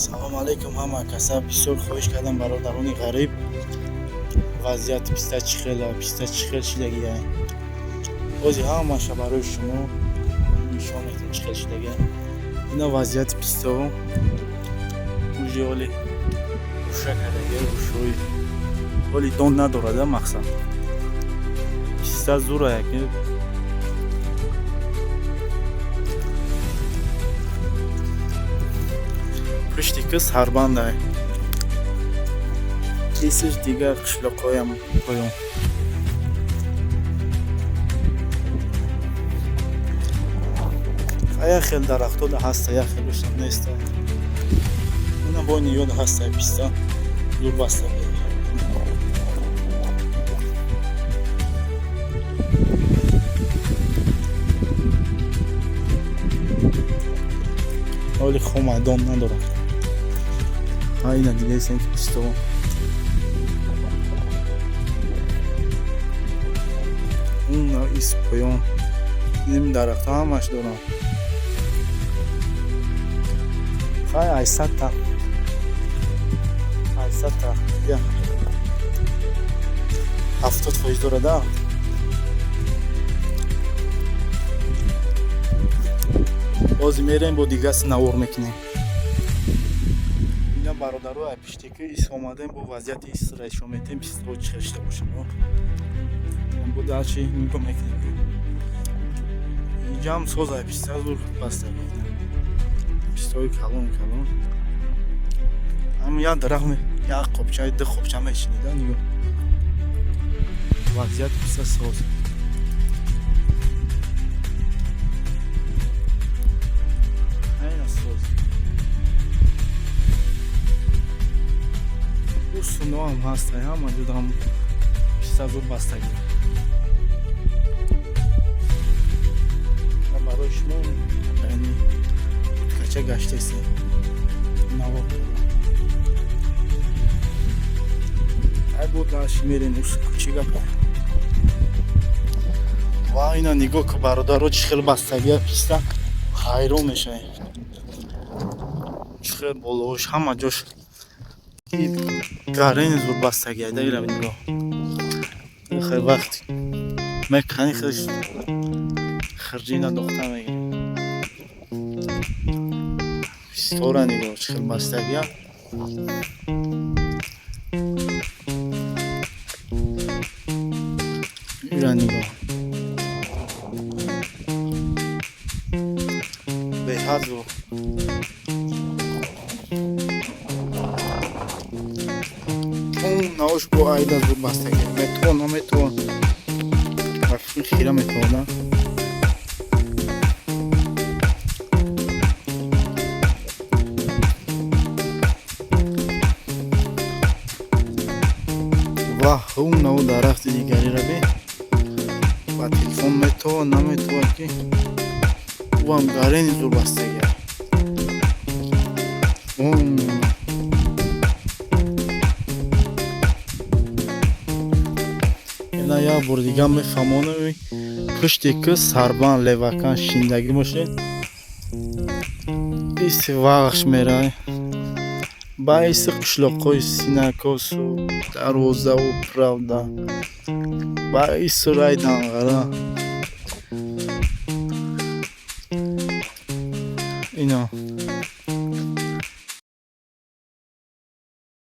Салому алейкум ҳама каса. Бисёр хоҳиш кардам бародарони ғариб, вазъияти писта чӣ хел, писта чӣ хел шидагия. Ҳозир ҳамаша барои шумо нишон медиҳем, чӣ хел шидагия. Ина вазъияти пистао уже оли руша кардагия, рушои оли дон надорада. Мақсад, писта зура яки. Пушти ки сарбандай, исш дигар қишлоқҳоям поён. Як хел дарахтода ҳаста, як хелошам неста. Ина бойни ёд ҳаста, писта зур баста. Оли хомадон надорад. Ина дидесем, ки писто ис поён ин дарахтҳо ҳамаш дорам. Хай, айсадта, айсадта я 70% дорада. Ҳозир мерем, бо дигаси навор мекунем. Ина, бародаро, ай пиштеки ис омадем, бо вазъияти исра нишон метем, пистаҳо чӣ хел шида бошад. Бо дальше нигоҳ мекунем. Инҷаам соза, писта зур баста, пистаҳои калон калон. Ҳам як дарахт, як қопча, ду қопча мечинида. Нигоҳ, вазъияти писта соз. Айна соз. Усуноам ҳаста, ҳама ҷудам писта зур бастагӣ. Барои шумо яъни уткача гаштесем, навор. Ай, бо дальше мерем. Чӣ гапа? Ва ина нигоҳ ку, бародаро, чӣ хел бастагия писта, ҳайрон мешавем, чӣ хел болоош ҳама ҷош гарени зур бастагия. Даира нигоҳ, хел вақт мекани, хел хирҷина дохта мегирем. Пистора нигоҳ, чӣ хел бастагия. Ира нигоҳ, беҳад зур. Наош бо айда зур бастагия. Метавон, наметавон, хира метавона. Ва ҳун нав дарахти дигариро би, ба телефон метавон, наметавон, ки ӯам гарени зур бастагия. Ина як бор дига мефаҳмонам: пушти ки сарбанд левакан шиндагӣ бошед, иси вағш мерай ба иси қишлоқҳои Синакосу, Дарвозаву, Правда, ба иси рай Данғара.